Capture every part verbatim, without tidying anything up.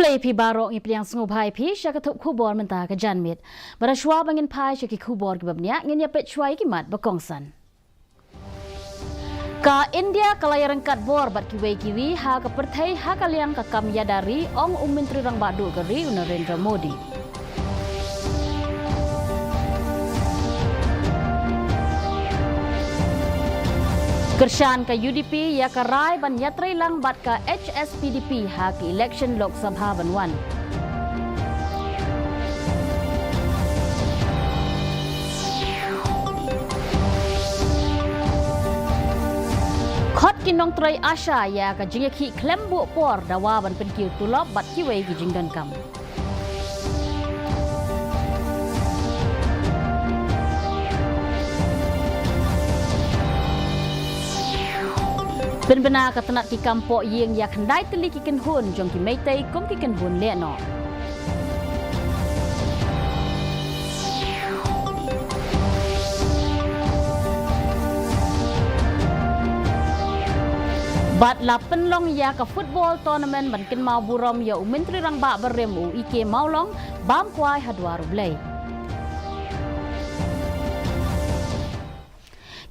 Khublei phi baroh, ngi pdiang sngewbha ïa phi sha ka thup khubor mynta ka janmiet. Bad shuwa ba ngin phai sha ki khubor kiba bniah, ngin ïa peit shuwa ïa ki mat ba kongsan. Ka India ka la ïa ryngkat bor bad kiwei ki ri ha ka pyrthei ha ka liang ka kam ïada ri, ong u Myntri Rangbah Duh ka ri u Narendra Modi. Kyrshan ka U D P ïa ka rai ban ïatrei lang bad ka H S P D P ha ki election Lok Sabha ban wan. Khot ki nongtrei ASHA ïa ka jingïakhih khlem buh por dawa ban pynkiew tulop bad kiwei ki jingdonkam. Pynbna ka tnat ki kam poh ïing ïa khyndai tylli ki kynhun jong ki Meitei kum ki kynhun lehnoh. Bad la pynlong ïa ka football tournament ban kynmaw burom ïa u Myntri Rangbah barim u E K Mawlong, bam kwai ha dwar U Blei.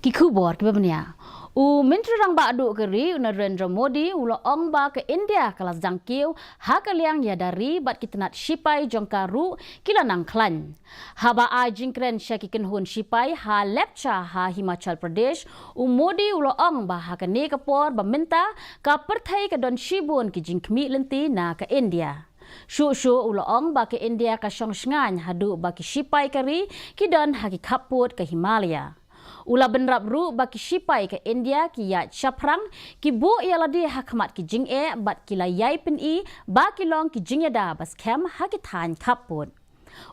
Ki khubor kiba bniah. U Myntri Rangbah Duh ka ri u Narendra Modi u la ong ba ka India ka la sdang kiew ha ka liang ïada ri bad ki tnat shipai jong ka ruh ki la nang khlaiñ. Haba ai jingkren sha ki kynhun shipai ha Lepcha ha Himachal Pradesh, u Modi u la ong ba ha kane ka por ba mynta ka pyrthei ka don shibun ki jingkhmih lynti na ka India. Shuh shuh u la ong ba ka India ka shong shngaiñ haduh ba ki shipai ka ri ki don ha ki khappud ka Himalaya. U la bynrap ruh ba ki shipai ka India ki ïaid shaphrang, ki buh ïa lade ha khmat ki jingeh bad ki la ïai pyni ba ki long ki jingïada ba skhem ha ki thaiñ khappud.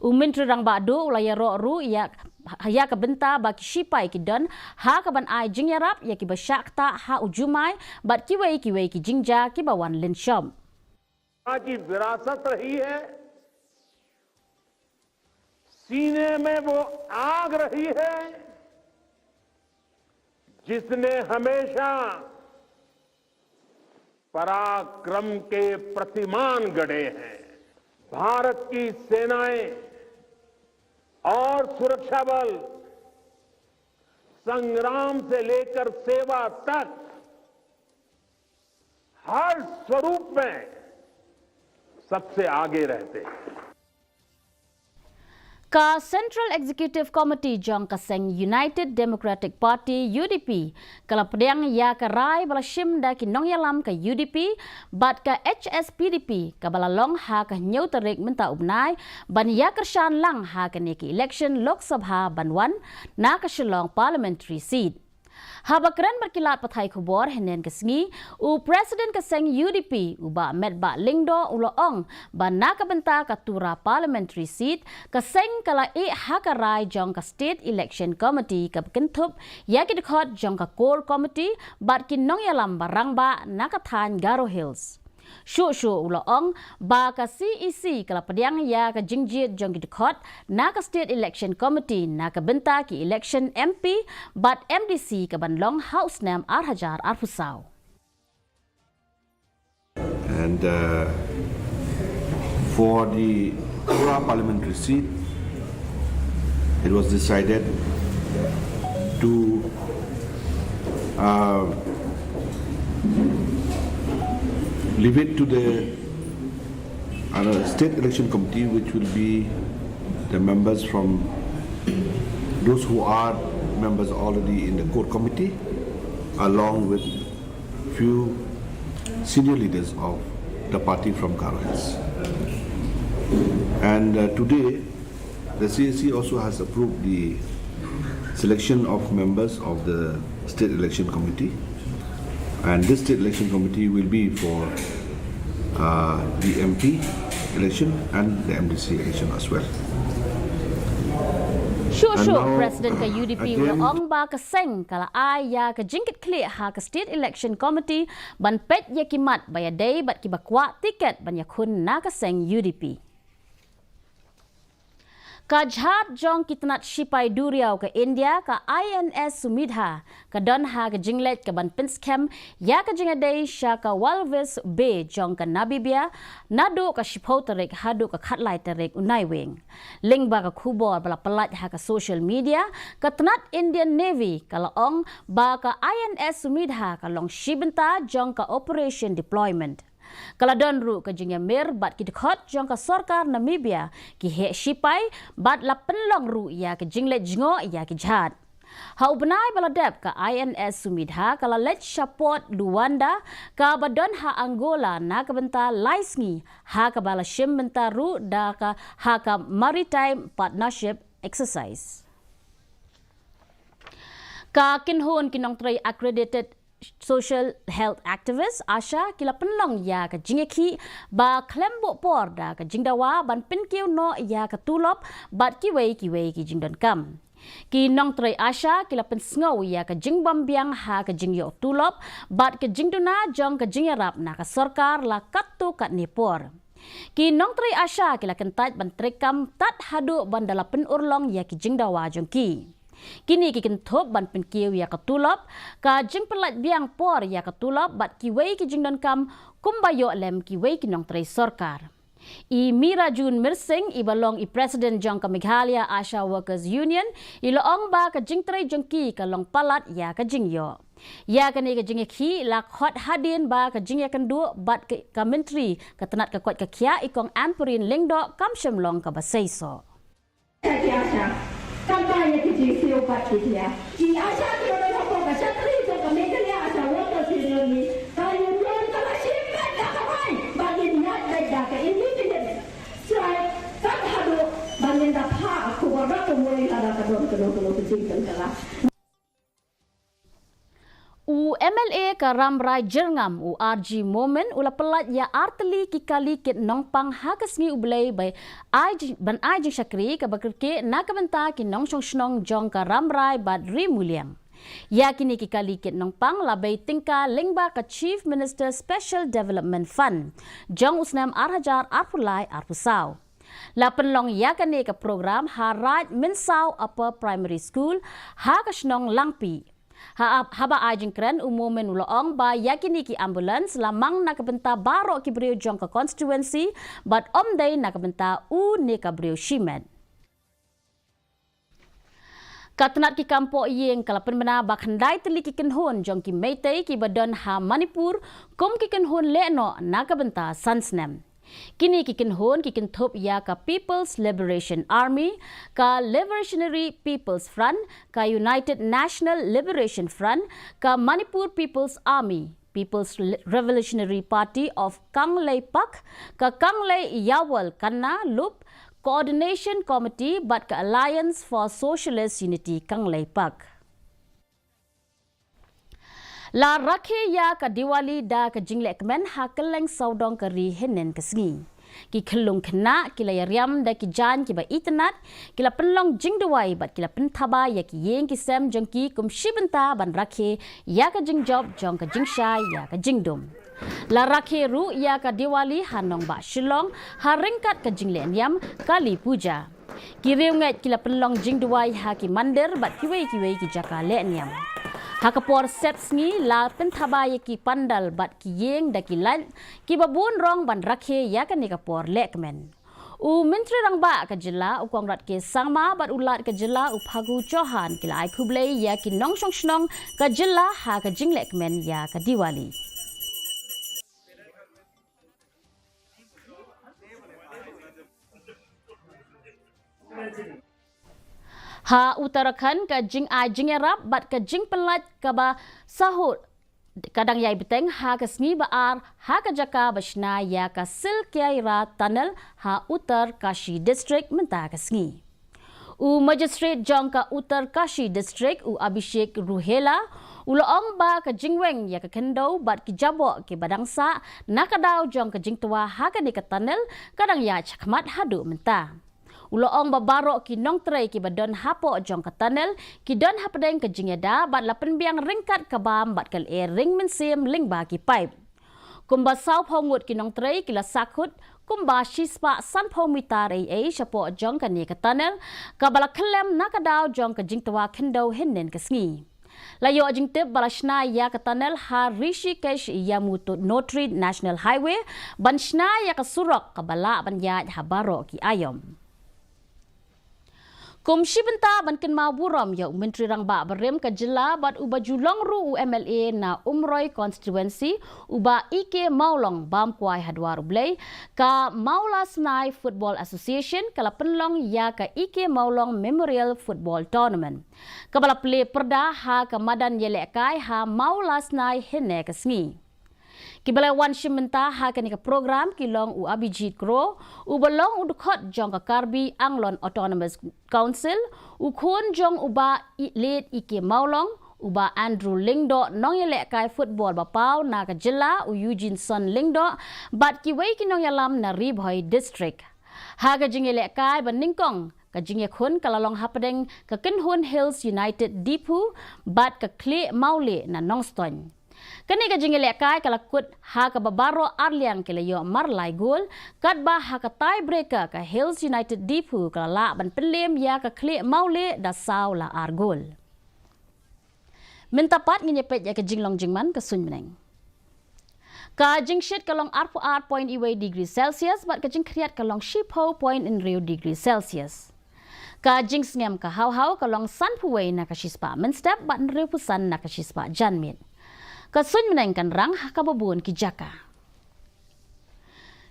U Myntri Rangbah Duh u la ïaroh ruh ïa, ïa ka bynta ba ki shipai ki don ha kaban ai jingïarap ïa kiba shah ktah ha u jumai bad kiwei kiwei ki jingjia kiba wan lynshop. की विरासत रही है, सीने में वो आग रही है, जिसने हमेशा पराक्रम के प्रतिमान गढ़े हैं। भारत की सेनाएं और सुरक्षा बल संग्राम से लेकर सेवा तक हर स्वरूप में सबसे आगे रहते हैं। Ka Central Executive Committee jong ka seng United Democratic Party, U D P, ka la pdiang ïa ka rai ba la shim da ki nongïalam ka U D P bad ka H S P D P kaba la long ha ka hynñiew tarik mynta u bnai ban ïa kyrshan lang ha kane ka election Lok Sabha ban wan na ka Shillong Parliamentary Seat. Haba kren bad ki lad pathai khubor hynnin ka sngi, u President ka seng U D P, u Bah Metbah Lyngdoh u la ong ba na ka bynta ka Tura Parliamentary Seat, ka seng ka la ïeh ha ka rai jong ka State Election Committee kaba kynthup ïa ki dkhot jong ka Core Committee bad ki nongïalam ba rangbah na ka thaiñ Garo Hills. Shuh shuh u la ong ba ka C E C ka la pdiang ïa ka jingjied jong ki dkhot na ka State Election Committee na ka bynta ki election M P bad M D C kaban long ha u snem ar hajar arphew saw. And uh, for the Tura parliamentary seat, it was decided to uh, leave it to the uh, State Election Committee, which will be the members from those who are members already in the core committee, along with few senior leaders of the party from Garo Hills. And uh, today, the C A C also has approved the selection of members of the State Election Committee. And this State Election Committee will be for uh, the M P election and the M D C election as well. Shuh shuh, President ka U D P u la ong ba ka seng ka la ai ïa ka jingkitkhlieh ha ka State Election Committee ban peit ïa ki mat ba ïadei bad kiba kwah tiket ban ïakhun na ka seng U D P. Ka jhad jong ki tnat shipai duriaw ka India, ka I N S Sumedha, ka don ha ka jingleit ka ban pynskhem ïa ka jingïadei sha ka Walvis Bay jong ka Namibia, naduh ka shiphew tarik haduh ka khatlai tarik u Naiwieng. Lyngba ka khubor ba la pyllait ha ka social media, ka tnat Indian Navy ka la ong ba ka I N S Sumedha ka long shi bynta jong ka operation deployment. Ka la don ruh ka jingïamir bad ki dkhot jong ka sorkar Namibia, ki heh shipai, bad la pynlong ruh ïa ka jingleit jngoh ïa ki jhad. Ha u bnai ba la dep, ka I N S Sumedha ka la leit sha port Luanda, ka ba don ha Angola na ka bynta lai sngi, ha ka ba la shim bynta ruh da ka ha ka Maritime Partnership Exercise. Ka kynhun ki nongtrei accredited social health activist, ASHA, ki la pynlong ïa ka jingïakhih ba khlem buh por da ka jingdawa ban pynkiew noh ïa ka tulop bad kiwei kiwei ki jingdonkam. Ki nongtrei ASHA ki la pynsngew ïa ka jingbym biang ha ka jingïoh tulop bad ka jingduna jong ka jingïarap na ka sorkar la katto katne por. Ki nongtrei ASHA ki la kyntait ban treikam tad haduh ban da la pynurlong ïa ki jingdawa jong ki. Kine ki kynthup ban pynkiew ïa ka tulop, ka jingpynlait biang por ïa ka tulop bad kiwei ki jingdonkam kumba ïoh lem kiwei ki nongtrei sorkar. I Mirajun Mirsing, i ba long i President jong ka Meghalaya ASHA Workers Union, i la ong ba ka jingtrei jong ki ka long palat ïa ka jingïoh. Ïa kane ka jingïakhih la khot hadien ba ka jingïakynduh bad ka, ka Myntri ka tnat ka koit ka khiah, i Kong Ampareen Lyngdoh, kam shym long kaba seisoh. Ki ASHA, kam ba ïa ki jingsiew bad ki jia. Ki ASHA ki don hapoh ka shatri jong ka Meghalaya ASHA Workers Union ni, ka union ka la shim beit da ka rai ba ngin ïaid beit da ka independent strike, kat haduh ba ngin da phah khubor ba kumno lada ka don kano kano ka jingpynkylla. U M L A ka Rambrai Jyrngam, u R G Momin, u la pyllait ïa ar tylli ki kali kit nongpang ha ka sngi U Blei ba ai ji-, ban ai jingshakri kaba kyrkieh na ka bynta ki nongshong shnong jong ka Rambrai bad Ri Muliang. Ïa kine ki kali kit nongpang la bei tyngka lyngba ka Chief Minister Special Development Fund jong u snem ar hajar arphew lai arphew saw. La pynlong ïa kane ka program ha Raid Mynsaw Upper Primary School, ha ka shnong Langpih. Ha, haba ai jingkren, u Momin u la ong ba ïa kine ki ambulance la mang na ka bynta baroh ki briew jong ka constituency, bad ym dei na ka bynta u ne ka briew shimet. Ka tnat ki kam poh ïing ka la pynbna ba khyndai tylli ki kynhun jong ki Meitei kiba don ha Manipur kum ki kynhun lehnoh na ka bynta san snem. Kine ki kynhun ki kynthup ïa ka People's Liberation Army, ka Revolutionary People's Front, ka United National Liberation Front, ka Manipur People's Army, People's Revolutionary Party of Kangleipak, ka Kanglei Yawol Kanna Lup Coordination Committee bad ka Alliance for Socialist Unity Kangleipak. La rakhe ïa ka Diwali da ka jinglehkmen ha kylleng sawdong ka ri hynnin ka sngi. Ki khyllung khynnah ki la ïariam da ki jaiñ kiba itynnad, ki la pynlong jingduwai bad ki la pynthaba ïa ki ïing ki sem jong ki kum shi bynta ban rakhe ïa ka jingjop jong ka jingshai ïa ka jingdum. La rakhe ruh ïa ka Diwali ha nongbah Shillong ha ryngkat ka jinglehniam Kali Puja. Ki riewngeit ki la pynlong jingduwai ha ki mandir bad kiwei kiwei ki jaka lehniam. Ha ka por sepsngi la pynthaba ïa ki pandal bad ki ïing da ki light kiba bun rong ban rakhe ïa kane ka por lehkmen. U Myntri Rangbah ka jylla, u Conrad K Sangma, bad u Lat ka jylla, u Phagu Chauhan, ki la ai khublei ïa ki nongshong shnong ka jylla ha ka jinglehkmen ïa ka Diwali. Ha Uttarakhand, ka jingai jingïarap bad ka jingpynlait kaba sahut ka dang ïai bteng ha ka sngi ba ar ha ka jaka ba shna ïa ka Silkyara Tunnel ha Uttarkashi District mynta ka sngi. U Magistrate jong ka Uttarkashi District, u Abhishek Ruhela, u la ong ba ka jingweng ïa ka khyndew bad ki jaboh kiba dang sah na ka daw jong ka jingtwa ha kane ka tunnel ka dang ïaid shakhmat haduh mynta. U la ong ba baroh ki nongtrei kiba don hapoh jong ka tunnel ki don hapdeng ka jingïada bad la pynbiang ryngkat ka bam bad ka lyer ring mynsiem lyngba ki paip. Kumba sawphew ngut ki nongtrei ki la sakhut kumba shispah sanphew mitar ei ei shapoh jong kane ka tunnel, kaba la khyllem na ka daw jong ka jingtwa khyndew hynnin ka sngi. La ïoh jingtip ba la shna ïa ka tunnel ha Rishikesh Yamunotri National Highway, ban shna ïa ka surok kaba lah ban ïaid ha baroh ki aiom. Kum shi bynta ban kynmaw burom ïa u Myntri Rangbah barim ka jylla bad uba ju long ruh u M L A na Umroi Constituency, u Bah E K Mawlong, bam kwai ha dwar U Blei, ka Mawlasnai Football Association ka la pynlong ïa ka E K Mawlong Memorial Football Tournament, kaba la plie pyrda ha ka madan ïalehkai ha Mawlasnai hynne ka sngi. Kiba la wan shim bynta ha kane ka program ki long u Abhijit Kro, uba long u dkhot jong ka Karbi Anglong Autonomous Council, u khun jong u Bah I-, Late E K Mawlong, u Bah Andrew Lyngdoh, nongïalehkai football ba paw na ka jylla, u Eugene Son Lyngdoh, bad kiwei ki nongïalam na Ri Bhoi District. Ha ka jingïalehkai ba nyngkong, ka jingïakhun ka la long hapdeng ka kynhun Hills United Diphu bad ka Khlieh Mawlieh na Nongstoiñ. Kane ka jingïalehkai ka la kut ha kaba baroh arliang ki la ïoh mar lai gol, katba ha ka tiebreaker ka Hills United Diphu ka la lah ban pynlem ïa ka Khlieh Mawlieh da saw la ar gol. Mynta pat ngin ïa peit ïa ka jinglong jingman ka suiñ bneng. Ka jingshit ka long arphew ar point wei degree Celsius bad ka jingkhriat ka long shiphew point hynriew degree Celsius. Ka jingsngem ka hawhaw ka long sanphew wei na ka shispah mynstep bad hynriewphew san na ka shispah janmiet. Ka suiñ bneng kan rang ha kaba bun ki jaka.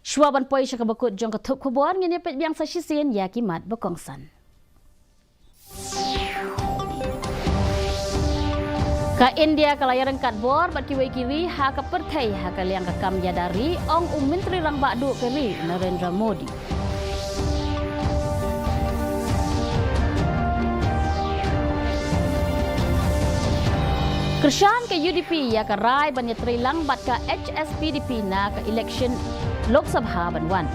Shuwa ban poi sha kaba kut jong ka thup khubor, ngin ïa peit biang sa shisien ïa ki mat ba kongsan. Ka India ka la ïaryngkat bor bad kiwei ki ri ha ka pyrthei ha ka liang ka kam ïada ri, ong u Myntri Rangbah Duh ka ri, Narendra Modi. Kyrshan ka U D P ïa ka rai ban ïatreilang bad ka H S P D P na ka election Lok Sabha ban wan.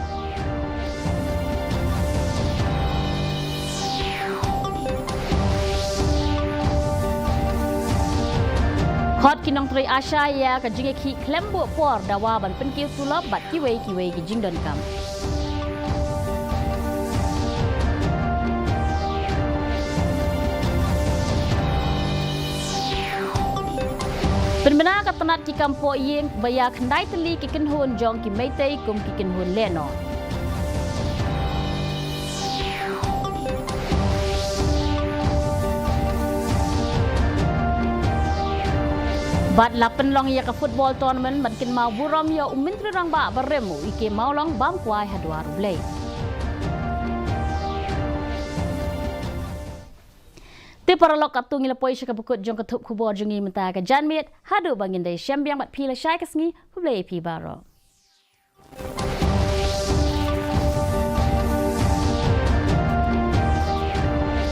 Khot ki nongtrei ASHA ïa ka jingïakhih khlem buh por dawa ban pynkiew tulop bad kiwei kiwei ki jingdonkam. Pynbna ka tnat ki kam pohïing ba ïa khyndai tylli ki kynhun jong ki Meitei kum ki kynhun lehnoh. Bad la pynlong ïa ka football tournament ban kynmaw burom ïa u Myntri Rangbah barim u E K Mawlong bam kwai ha dwar U Blei. Te paralok, katto ngi la poi sha kaba kut jong ka thup khubor jong ngi mynta ka janmiet, haduh ba ngin da ïashem biang bad phi lashai ka sngi, khublei ïa phi baroh.